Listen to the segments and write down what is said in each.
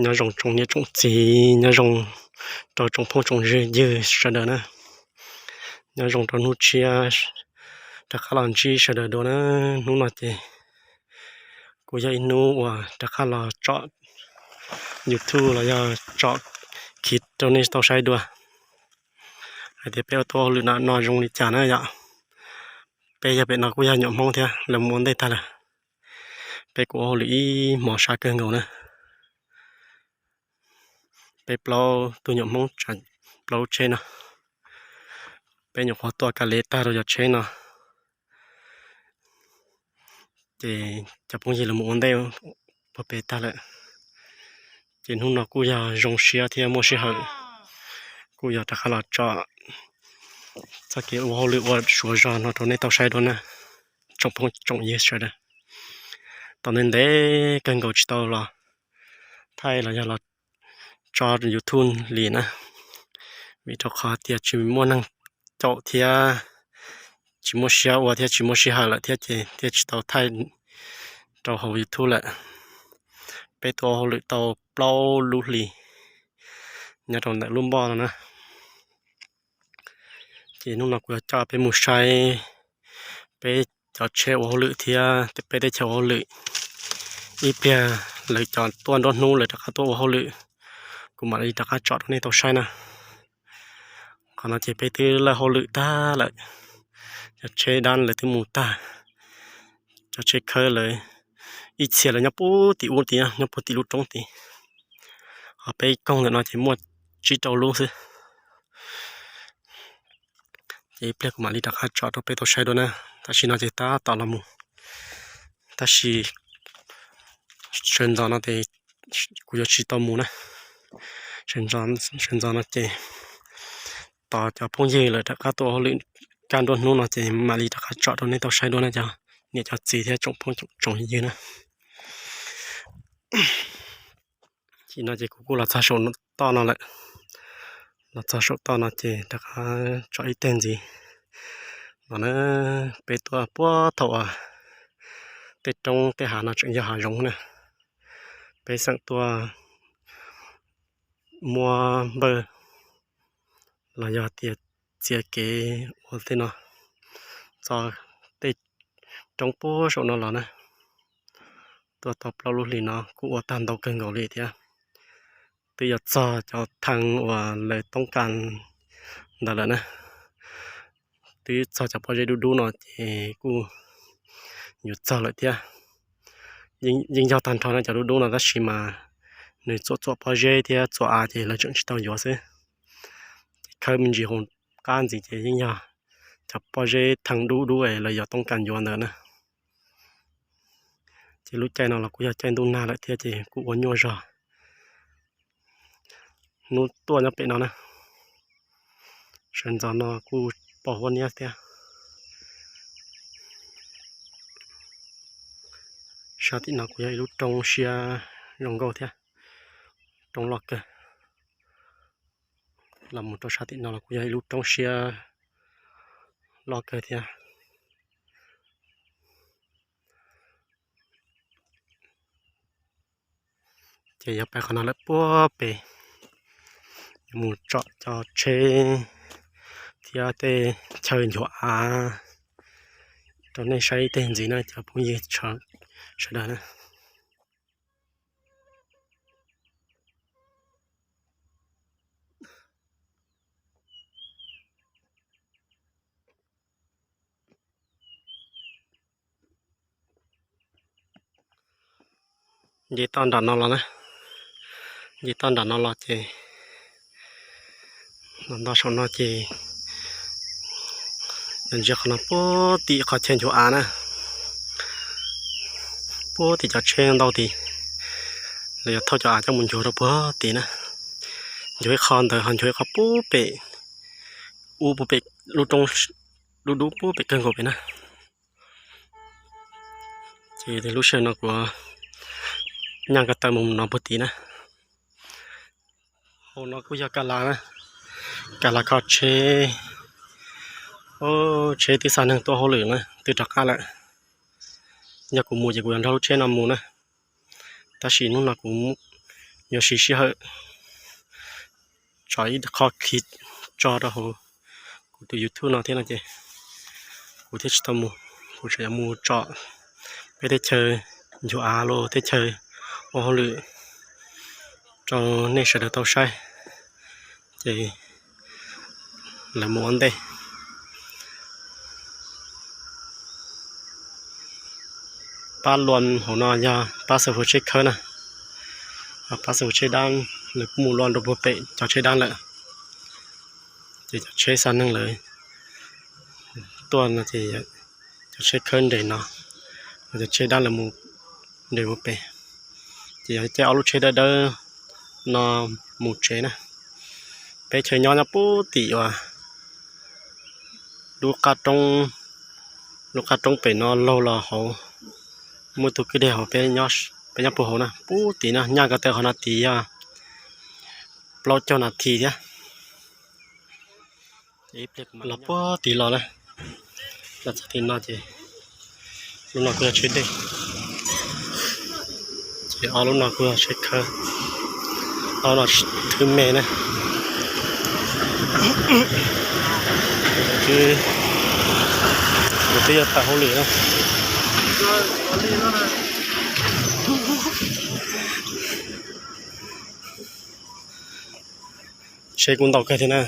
Nyob zoo tsoom niam tsoom txiv, nyob zoo rau tsoom phooj tsoom ywg sawv daws na. Nyob zoo rau hnub tshiab, rov qab los ntsib sawv daws dua na. Hnub no ces kuj yog ib hnub uas rov qab los tsom YouTube los yog tsom khiv rau nej tau saib dua hais tias peb ua tuaj hauj lwm no zoo li cas na yom. Peb yog pem no kuj yog nyuam Hmoob thiab, lawv mus ua ntej tag lawm. Peb kuj ua hauj lwm ib hmos sab kawg nkaus na. Peb plaub tug nyuam Hmoob tsam plaub lub tsheb no, peb nyuam qhuav tuaj ka le tag rau cov tsheb no, ces cov phooj ywg lawv mus ua ntej puag pem tag lawm. Ces hnub no kuj yog zoo siab thiab muaj sij hawm, kuj yog rov qab los tsom txoj kev ua hauj lwm ua suav zog no rau nej tau saib dua na, tsoom phooj tsoom ywg sawv daws. Tau ntev ntev kawg nkaus tsis tau los thaij los yog los tso YouTube li na, vim rau qhov tias tsis muaj neeg caum thiab tsis muaj siab ua thiab tsis muaj sij hawm lawm thiab ces thiaj tsis tau thaij rau hauv YouTube lawm. Peb tuaj ua hauj lwm tau plaub lub hlis nyob rau ntawm lub npoj no na. Ces hnub no kuv yuav coj peb mus saib peb cov tsheb ua hauj lwm thiab peb teb chaws ua hauj lwm. Ib pliag lawv cov tuaj nruab hnub lawv rov qab tuaj ua hauj lwm, kuv mam li rov qab tsom rau nej tau saib na. Qhov no ces peb twb lawb hauj lwm tag lawm, cov tsheb dab lawv twb mus tag, cov tsheb khawb lawv ib txhia lawv nyob puag tim ub tid, nyob puag tim lub roob tid. Ho peb koog ntawm no ces muaj tsib rau lub xwb. Ces ib pliag kuv mam li rov qab tsom rau peb tau saib dua na. Tam sim no ces tab tom los mus, tab sis sawv ntxov no ces kuv yuav tsis tau mus na. Sawv ntxov no ces tos cov phooj ywg lawv rov qab tuaj ua hauj lwm kaj nruab hnub no ces mam li rov qab tsom rau nej tau saib dua na cov niam cov txiv thiab tsoom phooj tsoom ywg na. Tam sim no ces kuv kuj los txog saum toj no lawm. Los txog saum toj no ces rov qab tsom ib teg ntxiv no na. Peb tuaj puag thaum uas tej roob tej hav no tseem yog hav zoov na. Peb xeem tuaj muab npawj los yog tias txiav kev ua tej no txog tej roob puag saum no los na. Tuaj tau plaub lub hlis no kuj ua tag ntau kawg nkaus li thiab. Twb yuav txog cov thee uas lawv toob kas ntawd lawm na. Twb txog cov pob zeb dub dub no ces kuj yuav txog lawm thiab. Yeej yog tag nrho no cov dub dub no tab sis mas nws txuam txuam pob zeb thiab txuam av ces lawv tseem tsis tau yuav xwb. Ces khawb me ntsis hauv qab ntxiv ces yeej yog cov pob zeb thee dub dub es lawv yuav toob kas yuav ntawd na. Ces lub caij no los kuj yog caij ntuj nag lawm thiab ces kuj ua nyuaj zog. Hnub tuaj nyob pem no na, sawv ntxov no kuj pom huab niab thiab. Sab tim no kuj yog ib lub roob siab zoo nkauj thiab, roob loj kawg. Los mus rau sab tim no los kuj yog ib lub roob siab loj kawg thiab. Ces yog pais qhov no lawm puag pem, yuav mus tsom cov tsheb thiab tej chaw nchuav av rau nej saib ib teg ntxiv na cov phooj ywg sawv daws na. Nce toj nram no los na, nce toj nram no los ces los nto saum no ces yog ntsia qhov no puag tim qhov chaw nchuav av na, puag tim cov tsheb ntau tid, lawv yuav thauj cov av coj mus nchuav rau puag tid na. Nchuav ib qho ntawd ho nchuav ib qho puag pem, ub puag pem lub roob dub dub puag pem kawg nkaus pem na. Ces lub sij hawm no kuv nyaj ko taw mus no puag tid na. Hauv no kuj yog ka las na, ka las kho tsheb. Tsheb twb xa neeg tuaj hauj lwm na twb rov qab lawm. Yog kuv mus ces kuv yuav nrog lub tsheb no mus na, tab sis hnub no kuv Yuav siv sij hawm tso ib qho clip tso rau hauv kuv tus YouTube no thiab no ces kuv thiaj tsis tau mus. Kuv tseem yuav mus tso peb teb chaws nchuav av los teb chaws ua hauj lwm rau nej sawv daws tau saib. Ces lawv mus ua ntej. Pab luas hauv no yog pab xav fwv tsheb khawb na. Pab xav fwv tsheb dab, lawv kuj mus luas rau puag pem cov tsheb dab lawm. Ces cov tsheb xa neeg lawm tuaj no ces cov tsheb khawb nres no, cov tsheb dab lawv mus nres puag pem. Ces yog caij ob lub tsheb dawb dawb no mus tsev na. Peb chaw nyob nyob puag tim uas lub qab roob, lub qab roob pem no laug los hauv, muaj tus kwj deg hauv, peb nyob puag hauv na, puag tim no nyaj ko taw qhov no tid yog plaub caug nas this thiab. Los puag tid los na, los txog tim no ces lub no kuj yog tsheb dej, ces ob lub no kuj yog tsheb khawb, ob lub no thwb me na. Kuv twb yog tawm hauj lwm na. Tsheb kuj ntau kawg thiab na.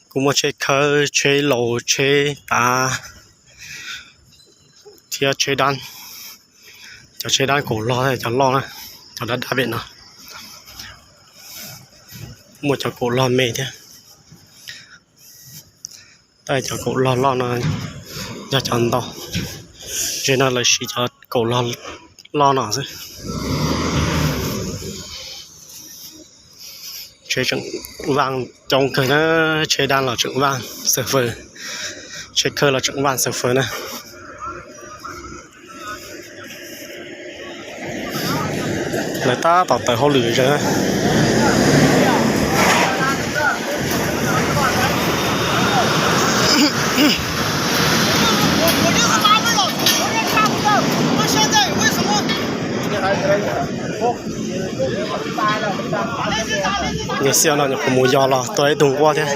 Kuj muaj tsheb khawb, tsheb laus, tsheb tav thiab tsheb dab. Cov tsheb dab kaum log, cov loj na, cov dab dab pem no. Muaj cov kaum log me thiab. Tab cov kaum log loj no yog cov ntau, ze no lawv siv cov kaum log loj no xwb. Tsheb tseem vaj coob kawg na, tsheb dab los tseem vaj xav fwv, tsheb khawb los tseem vaj xav fwv na. Lawv tab tom tawm hauj lwm zog. Yog xij no nyuam qhuav mus yos los tua ib tug nquab thiab.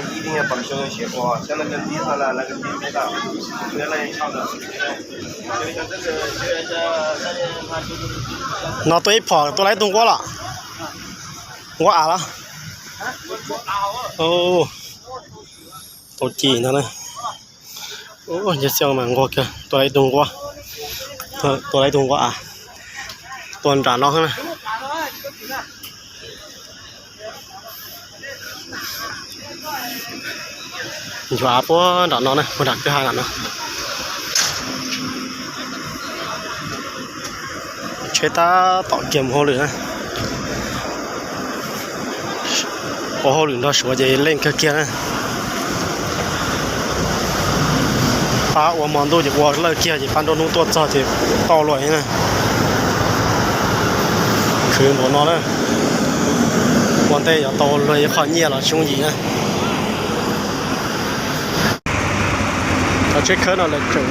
No tua ib phom tua tau ib tug nquab los? Nquab av los? Tau ci no na. Yog xij mas nquag kawg, tua tau ib tug nquab, tua tau ib tug nquab av, tua nram no na. Nchuav av puag nram no na, puag nram kwj ha nram no. Tsheb tab tom kiag mus hauj lwm na. Ua hauj lwm nrog Suav ces leej kawg kiag na. Pab ua hmo ntuj ces ua lawj kiag ces pab nruab hnub tuaj txog ces tau luaj na. Khwv npaum no na, ua ntej yuav tau luag ib qho nyiaj los tsis yooj yim na. Cov tsheb khawb no lawv tseem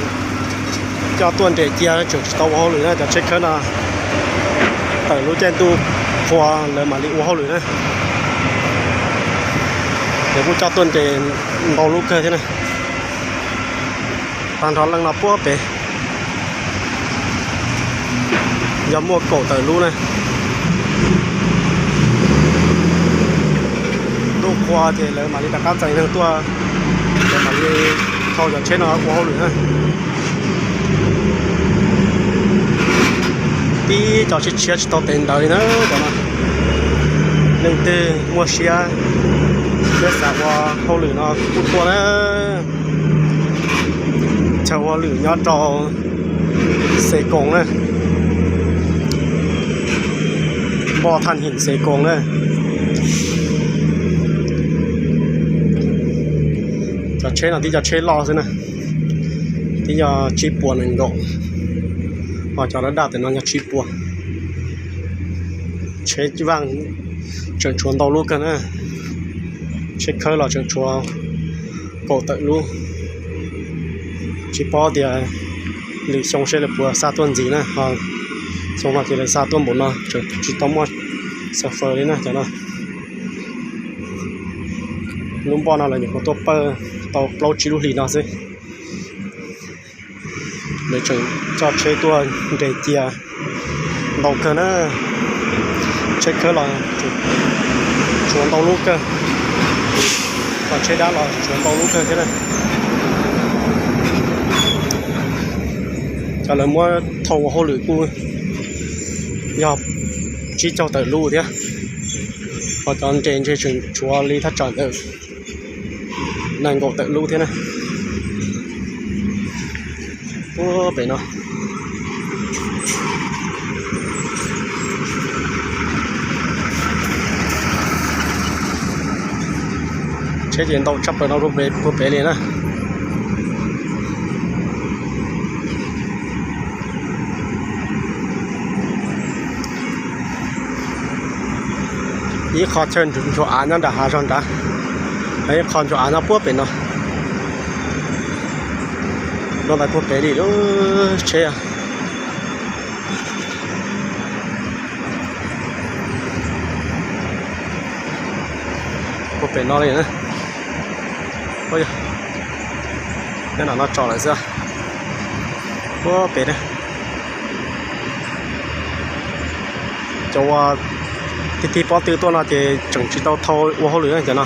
coj tuaj nres cia, tseem tsis tau ua hauj lwm na. Cov tsheb khawb no tawm lub caij ntuj qhua lawv mam li ua hauj lwm na. Lawv kuj coj tuaj nres ntau lub kawg thiab na. Tag nrho leej no puag pem yog muaj kaum tawm lub na. Ntuj qhua ces lawv mam li rov qab txais neeg tuaj, lawv mam li thauj cov tsheb no ua hauj lwm na. Tib co tshiab tshiab tsis tau tes ntawd li na cov no. Leej twg muaj siab, siab xav ua hauj lwm no kuj tuaj na. Chaw ua hauj lwm nyob rau Xes Koos na, Npoj Thaj Him Xes Koos na. Cov tsheb no tib co tsheb loj xwb na, tib yog tsib puas nees nkaum, ho cov daj daj ntawm no yog tsib puas. Tsheb vaj tseem tshuav ntau lub kawg na, tsheb khawb los tseem tshuav kaum tawm lub. Tsis paub tias lwm xyoo seb lawv puas xa tuaj ntxiv na, ho xyoo no ces lawv xa tuaj npaum no tseem tsis tau muaj Xa faws li na cov no. Lub npoj no lawv nyuam qhuav tuaj pawj tau plaub tsib lub hlis no xwb. Lawv tseem coj tsheb tuaj nres cia ntau kawg na. Tsheb khawb los tshuav ntau lub kawg, ho tsheb dab los tshuav ntau lub kawg thiab na. Cov lawv muab thauj ua hauj lwm kuj yog tsib caug tawm lub thiab, ho cov nres ntshe tseem tshuav li thaj tsam ntawm nees nkaum tawm lub thiab na. Ua pem no tsheb ces ntau tshaj plaws no puag pem li na. Ib qho chaw nchuav av nyob nram hav zog nrad, ib qho nchuav av nyob puag pem no. Nyob ntawd puag pem li lub tsheb puag pem no li. Nyob nram no tso lawm xwb. Puag pem cov uas tig tig pob tw tuaj no ces tseem tsis tau thau ua hauj lwm cov no.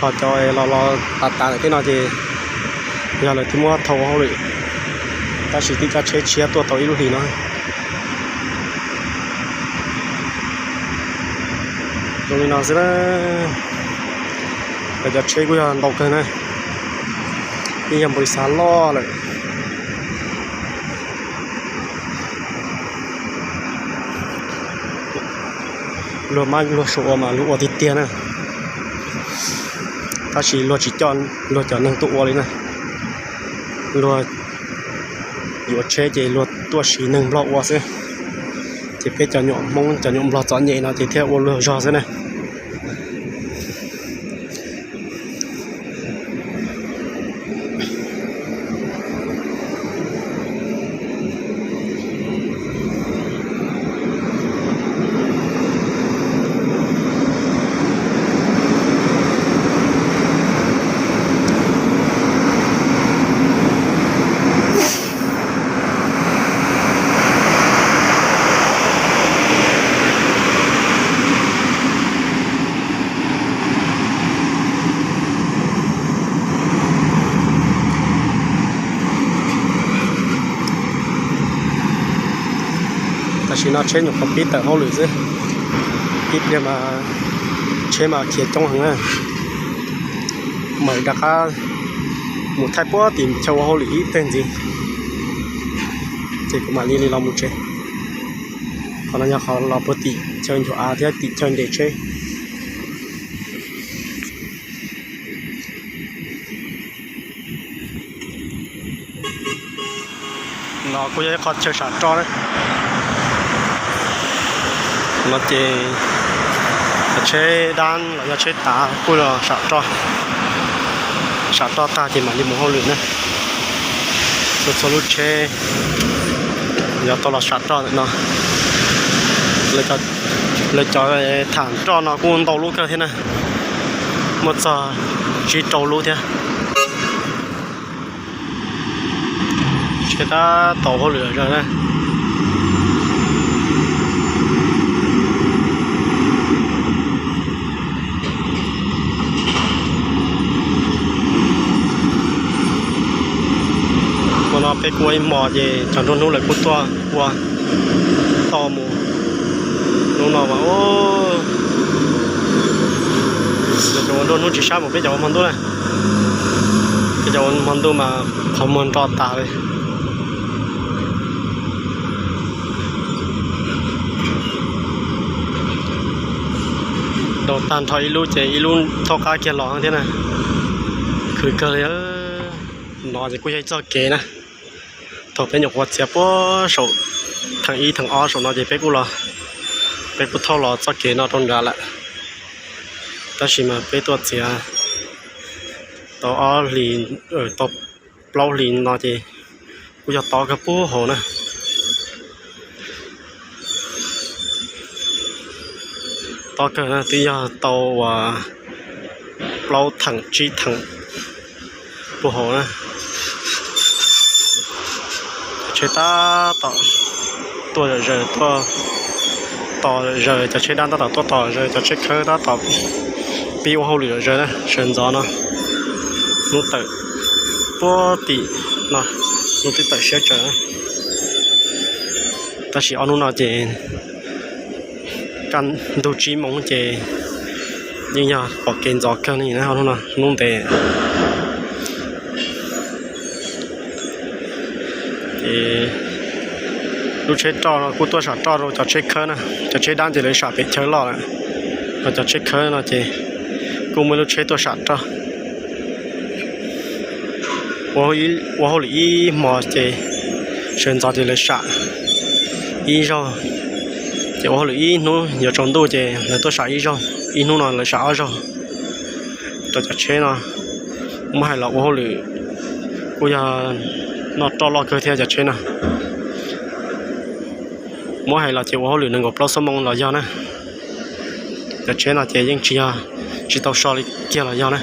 Ho cov los los tas tas lawm tej no ces yog lawv twb muab thau ua hauj lwm, tab sis tib cov tsheb tshiab tuaj tau ib lub hlis no. Zoo li no xwb na. Lawv cov tsheb kuj yog ntau kawg na, yeej yog npawg xav loj lawm. Luag mab luag suav ua mas luag ua tiag tiag na, tab sis luag tsis coj luag cov neeg tuaj ua li na. Luag yuav tsheb ces luag tuaj siv neeg nplog ua xwb, ces peb cov nyuam Hmoob cov nyuam nplog txom nyem no ces thiaj ua luag zog xwb na. Tam sim no tsheb nyuam qhuav pib tawm hauj lwm xwb, ib pliag mas tsheb mas khiav coob heev na. Mam rov qab mus thaij puag tim chaw ua hauj lwm ib teg ntxiv, ces kuv mam li li los mus tsev. Qhov no yog qhov los puag tim chaw nchuav av thiab tim chaw nres tsheb. No kuj yog ib qho chaw sam roj na. No ces tsheb dab los yog tsheb tav kuj los sam roj, sam roj tag ces mam li mus hauj lwm na. Txhua txhua lub tsheb yuav tau los sam roj ntawm no. Lawv cov tham roj no kuj ntau lub kawg thiab na, muaj txog tsib rau lub thiab. Tsheb tab tom hauj lwm zog na. Hmo no peb kuj ua ib hmo ces cov nruab hnub lawv kuj tuaj ua toj mus. Hnub no mas lawv cov ua nruab hnub tsis sab npaum peb cov ua hmo ntuj na. Peb cov ua hmo ntuj mas qhov muag nro tas li. Rau tag nrho ib lub ces ib lub thaub qab kiag los thiab na. Khwv kawg li. No ces kuj yog ib txoj kev na. Thaum peb nyuam qhuav txiav puag saum theem ib theem ob saum no ces peb kuj los, peb kuj thauj los txoj kev no rau nrad lawm. Tab sis mas peb tuaj txiav tau ob hlis, tau plaub hlis no ces kuj yog tob kawg puag hauv na. tob kawg na, twb yog tau uas plaub theem tsib theem puag hauv na. Cov tsheb tab tom tuaj zom zaws, tuaj tos zom zaws, cov tsheb dab tab tom tuaj tos zom zaws, cov tsheb khawb tab tom pib ua hauj lwm zom zaws na. Sawv ntxov no hnub tawm puag tim no, hnub twb tawm siab tsawv na. Tab sis ob hnub no ces kaj ntug tsib moos ces yeej yog pom kev ntxov kawg ne, ob hnub no hnub ntev. Ces lub tsheb roj no kuj tuaj sam roj rau cov tsheb khawb na, cov tsheb dab ces lawv sam pem chaw loj lawm, ho cov tsheb khawb no ces kuj muaj lub tsheb tuaj sam roj. Ua hauj lwm ib hmo ces sawv ntxov ces lawv sam ib zaug, ces ua hauj lwm ib hnub yuav tsaus ntuj ces lawv tuaj sam ib zaug, ib hnub no lawv sam ob zaug. Rau cov tsheb no muab hais los ua hauj lwm kuj yog noj roj loj kawg thiab cov tsheb no. Muab hais los ces ua hauj lwm nees nkaum plaub xuab moos los yog na. Cov tsheb no ces yeej tsis yog tsis tau so li kiag los yog na.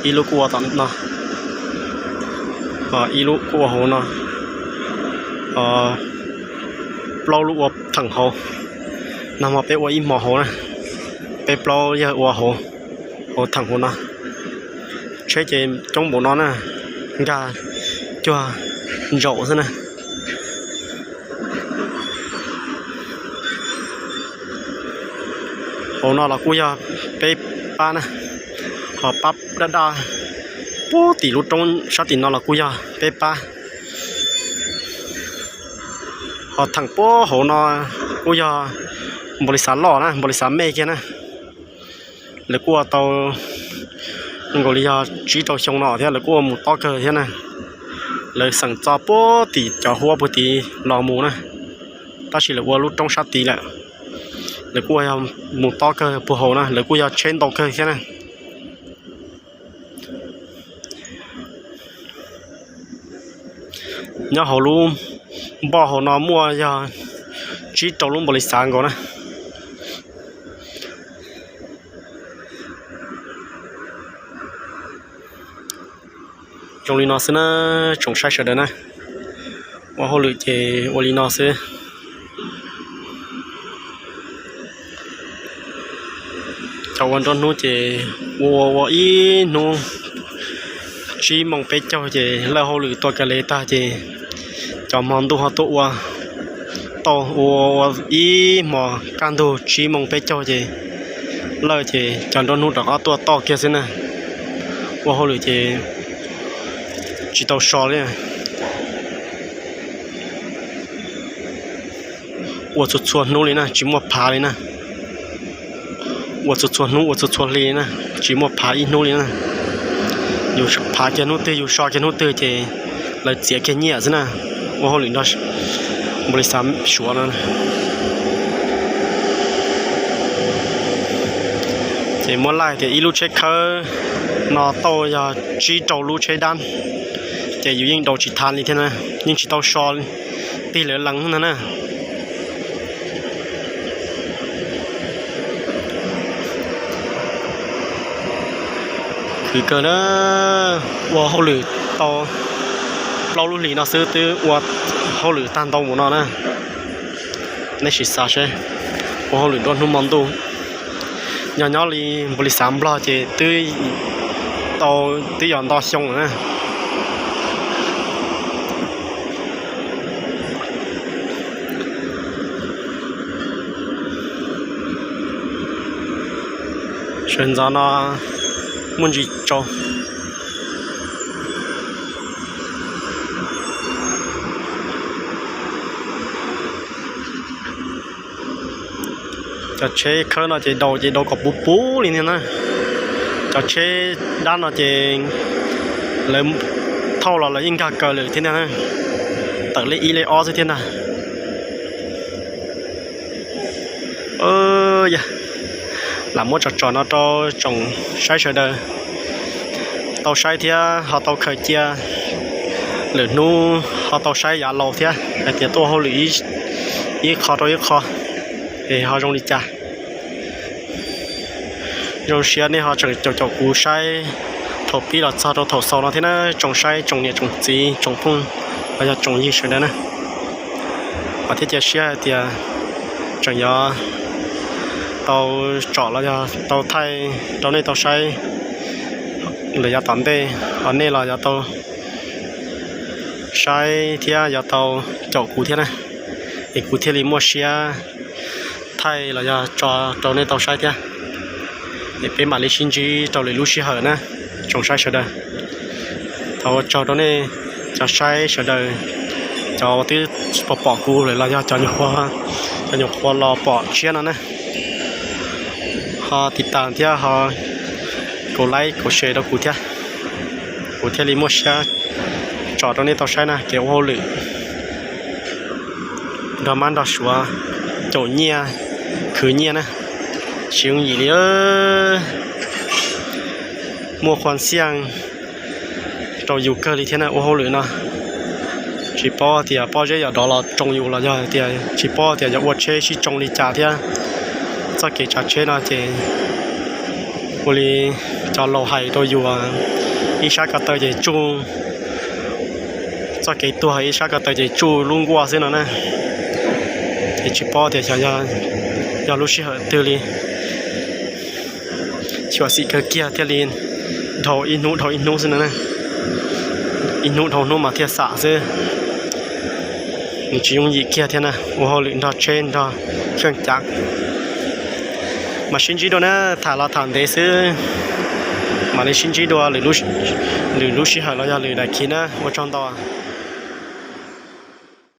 Ib lub kuj ua tom no, ib lub kuj ua hauv no, plaub lub ua theem hauv. Nag hmo peb ua ib hmo hauv na, peb plaub yawg ua hauv, hauv theem hauv no. Tsheb ces coob npaum no na, nkag cuag ntsaum xwb na. Hauv no los kuj yog peb pab na, ho pab daj daj puag tim lub roob sab tim no los kuj yog peb pab. Ho theem puag hauv no kuj yog npaum li xav loj na, npaum li xav mej kiag na. Lawv kuj ua tau nkaus li yog tsib rau xyoo no thiab lawv kuj ua mus tob kawg thiab na. Lawv xeem txo puag tim cov huab puag tid los mus na, tab sis lawv ua lub roob sab tid lawm. Lawv kuj ua yog mus tob kawg puag hauv na, lawv kuj yog tsheb ntau kawg thiab na. Nyob hauv lub npoj hauv no muaj yog tsib rau lub npaum li xav nkaus na. Zoo li no xwb na, tsoom saib sawv daws na. Ua hauj lwm ces ua li no xwb. Cov ua nruab hnub ces ua ua ua ib hnub tsib moos peb caug ces lawj hauj lwm tua ka le tag ces cov hmo ntuj ho tuaj ua, tau ua ua ib hmo kaj ntug tsib moos peb caug ces lawj ces cov nruab hnub rov qab tuaj toj kiag xwb na. Ua hauj lwm ces tsis tau so li. Ua txhua txhua hnub li na, tsis muaj phav li na. Ua txhua txhua hnub ua txhua txhua hli na, tsis muaj phav ib hnub li na. Yus phav kiag hnub twg yus so kiag hnub twg ces lawv txiav kiag nyiaj xwb na. Ua hauj lwm nrog npaum li xav suav no. Ces muab laij tias ib lub tsheb khawb no tau yog tsib rau lub tsheb dab, ces yus yeej daus tsis thav li thiab na, yeej tsis tau so tig lawv lees ntag na. Khwv kawg na, ua hauj lwm tau plaub lub hlis no xwb twb ua hauj lwm tag ntau mus no na. Nej sim xav seb, ua hauj lwm nruab hnub hmo ntuj, nyob nyob li npaum li xav nplog ces twb tau, twb yog nto xyoo na. Sawv ntxov no muaj ntsis tsaus. Cov tsheb khawb no ces daus ces daus kom puv puv li thiab na. Cov tsheb dab no ces lawv thauj los lawv yeej nkag kaws lawm thiab ntag na. Tawm lej ib lej ob xwb thiab ntag. Yog lam muab tso tso no rau tsoom saib sawv daws tau saib thiab ho tau khaws cia, lwm hnub ho tau saib yav laus thiab hais tias tuaj hauj lwm ib ib qho rau ib qho es ho zoo li cas. Zoo siab nej ho tseem caum caum kuv saib thaum pib los txog rau thaum xaus no thiab na, tsoom saib tsoom niam tsoom txiv tsoom phooj los yog tsoom ywg sawv daws na. Vam thiab cia siab hais tias tseem yuav tau tsom los yog tau thaij rau nej tau saib lawm yav tom ntej, ho nej los yuav tau saib thiab yuav tau caum kuv thiab na, es kuv thiaj li muaj siab thaij los yog tso rau nej tau saib thiab. Es peb mam li sib ntsib rau lwm lub sij hawm na, tsoom saib sawv daws. Thov ua tsaug rau nej cov saib sawv daws, cov twb pom pom kuv lawm los yog cov nyuam qhuav, cov nyuam qhuav los pom tshiab no na, ho tiv tas thiab ho kaum like kaum share rau kuv thiab, kuv thiaj li muaj siab tsom rau nej tau saib na. Kev ua hauj lwm nrog mab nrog suav caum nyiaj khwv nyiaj na, tsis yooj yim li. Muaj khuam xiaj rau yus kawg li thiab na ua hauj lwm no. Tsis paub tias pob zeb yog dov los tsoo yus los yog tias tsis paub tias yog ua tsheb sib tsoo li cas thiab. Txoj kev tsav tsheb no ces ua li cov laus hais rau yus, ib sab ko taw ces tsuj txoj kev tuag, ib sab ko taw ces tsuj lub nkuaj xwb no na. Ces tsis paub tias xyov yog lub sij hawm twg li, xyuam xim kawg kiag thiaj li dhau ib hnub dhau ib hnub xwb no na. Ib hnub dhau hnub mas thiaj xam xwb. Nws tsis yooj yim kiag thiab na, ua hauj lwm nrog tsheb nrog kheej cav. Mas sib ntsib dua na, tham los tham ntev xwb. Mam li sib ntsib dua lwm lub sij hawm los yog lwm daim khiv na, ua tsaug ntau.